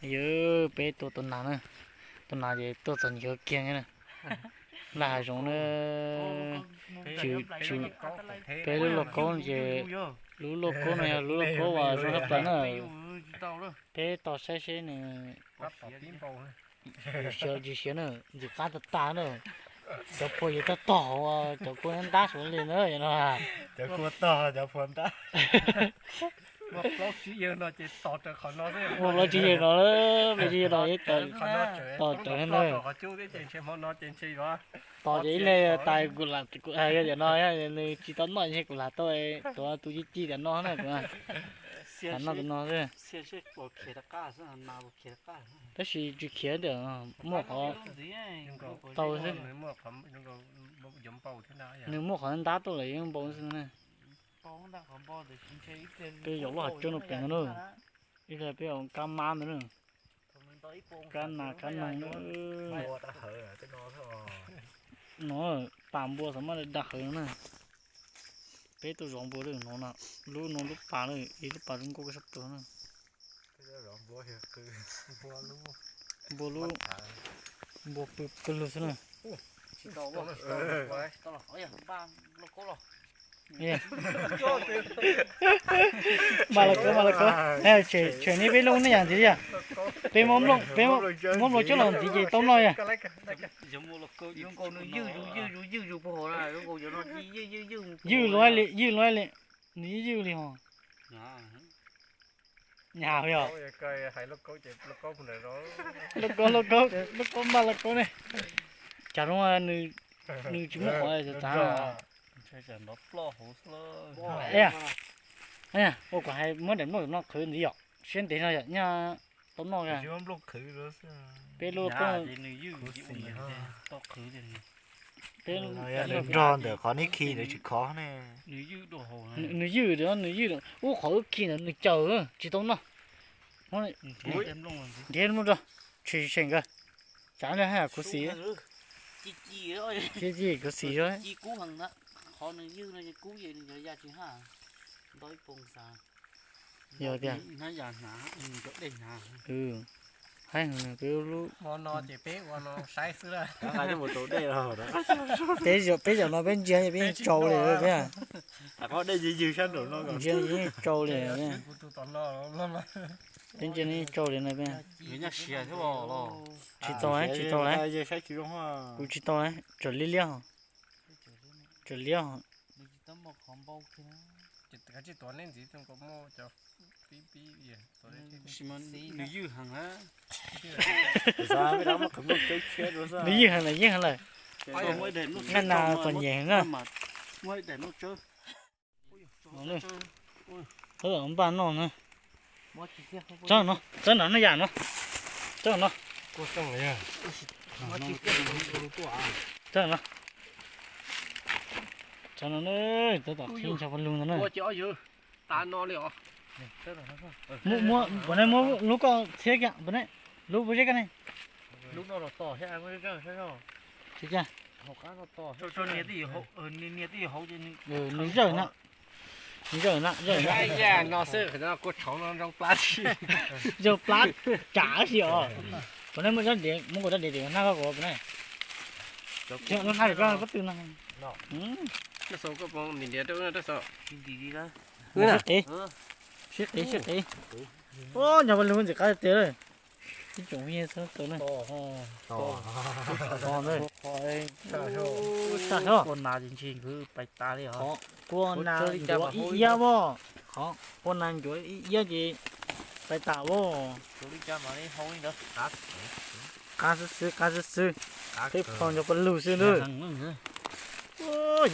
Yog peb tua tau nas na, tua nas ces tuaj txom nyem kiag na. Laj hav zoov na, tsis, peb lub lauj kaub ces, lub lauj kaub no yog lub lauj kaub uas zoo tshaj plaws na. Peb tos saib seb nws siav los tsis siav na, ntxim qab tag tag na. Cov phua ces tog tog hauv cov kua ntab saum li na no. Cov kua tog cov phua ntab. Ua plaub tsib yawg no, plaub tsib yawg no ib tawm, tos rawv na. Tos ces ib leeg tais kuv lam, yog tias no nws tsis tau noj ces kuv lam tau tuav tus ci ci tiam no na, kuv lam noj tus no xwb. Tab sis tsis khiav tias muaj qhov tau xwb. Nws muaj qhov ntab tuaj lawm yeej npau xwb na. Peb zaum lub hav tsawb no pem ntag na. Ib pliag peb zaum kab mab ntag na. Kab nas kab noog na. No, pas npua xav maj li dag hawv no na. Peb tuaj zov npua lawm no na. Lub no lub pas lawm, ib lub pas zoo nkauj sab plaws na. Npua lub, npua pw pw lug xwb na. Npaj los kov, npaj los kov. Tshem nej peb lub nej yam ntxiv li. Peb muab nplooj, peb muab nplooj coj los ntxiv ces tau noj yom. Ywj luaj li, ywj luaj li. Nws ywj ywj li hos. Nyab yog lauj kaub, lauj kaub, lauj kaub npaj lauj kaub ne. Cas zoo nws tsis muaj qhov txav. Ua kom hais muab daim nplooj no qhwv ntxiv yom, siab ntev no yom, nyaj tau noj. Peb lub, nrog ntawm qhov neb khi ntawd tsis khov ne. Nws ywj, nws ywj, ub qhov wb khi ntawd nws caws tsis tau noj. Nrhiav nplooj rau, tshwm seem kawg. Tsav nrog hais kuv xis. Ci ci kuv xis. Yog tias, haib heev nws peb lub. Peb zaum, peb zaum no peb ntsia peb yeej tsau li peb. Ntsia yeej tsau li. Peb ntsia yeej tsau li no peb. Tsis tau, tsis tau lawm. Kuv tsis tau lawm, tseem liab liab. Tseem liab. Nws ywj heev lawm, ywj heev lawm. Naj nas kom nyem heev na. Npaj noj na. Txawb no, txawb no, noj yam no. Txawb no. Txawb no. Txawb no, txawb tom qhib ncho paj lug ntag na. Puas nej muab lub koj txhiab kiag, puas nej, lub puas zeb koj ne. Tsis cas. Nws zawj na, nws zawj na, zawj na. Zawj plab tsam si os. Puas nej muab tsob dev, muab kuv tsob dev tim nag koj kuv puas nej. Nab li koj pob tw no. Sib qev, sib qev, sib qev. Ncho paj lug ntxim qab tiag tiag lawm. Ib tsoom phooj ywg txhua tus na. Kua nas ces ntshe nkaus pais tas li os. Kua nas ncuav ib iab as. Kua nas ncuav ib iab ces pais tas as. Qab xwb xwb, qab xwb xwb. Peb pho ncho paj lug xwb na.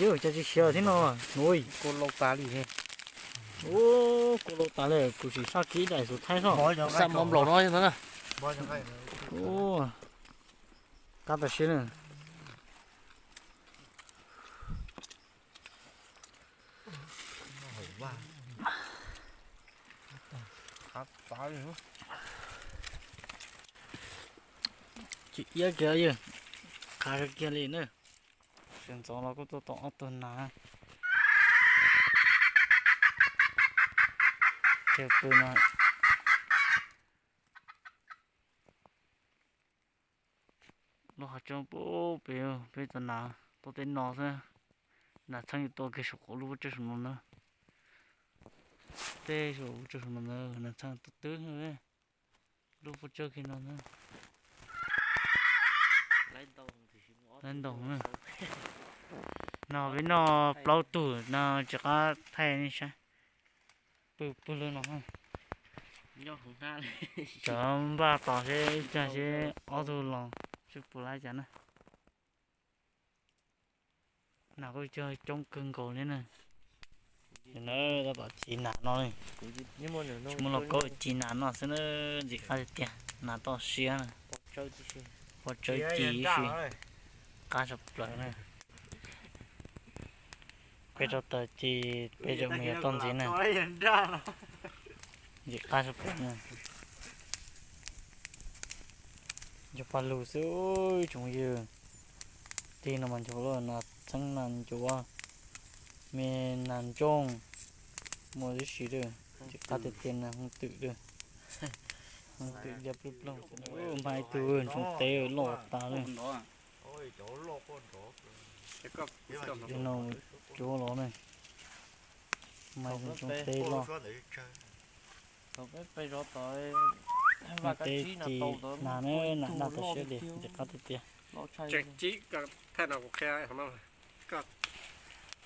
Yuav cas tsis siav thiab no. Kua lau tas li. Kua lau tas li, kuv sim saj kiag daim xov thaib soj. Xam mov nplaum no na. Qab tas siab na. Tsis iab kiag, qab kiag li na. Sawv ntxov los kuj tuaj tom ob tug nas. Kiag pw no. Lub hav tsawb pem peb tau nas tau tej no xwb. Nas txheeb tua kiag saum qaum lub pob tsawb saum no na. Tej saum pob tsawb saum no na, nas txheeb tua twb lub pob tsawb kiag no na. Lawv ntaus na. No peb noj plaub tug no tsis qab thaij nej saib. Pw pw lawm no. Tsam npaj tos seb ib tsam seb ob tug los seb puas laib cas na. Nas kuj cog coob kawg nkaus li na. Na tab tom ci nas no, tsis muaj lauj kaub ci nas no xwb na. Ntxim qab tiag tiag, nas toj siab na. Pob tsawb ci ib si, qab tshaj plaws na. Peb rau taws ci, peb zaum mus yog toj ntxiv na. Ntxim qab tshaj plaws na. Cov paj lug xwb, tsoom ywg. Tig no mas nchov lawm, nas txheeb nas ncuav, me nas ntsooj, muaj tib si lawm. Ntxim qab tiag tiag, nas hooj twm lawm. Hooj twm liab ploog ploog. Mas ib tug ntsoov teb loj tas lawm. No cuab los ne. Mas ntsoov teb loj. Teb ci nas na, nas daj tau siab li, ntxim qab tiag tiag. Tseem ci, thaij no kuv qhia,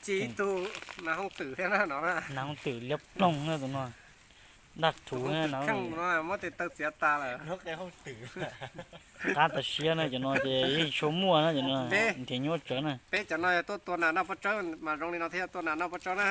ci tug nas hooj twm thiab na no. Nas hooj twm liab ploog na tus no. Daj thuv na no. Muab tes taw txiav tas lawm. Qab tas siab na, cov no ces yeej tshua muaj na, cov no nrhiav nyuaj tsawv na. Peb cov no yog tuaj tua nas noj pob tsawb mas zoo li no thiab, tua nas noj pob tsawb na.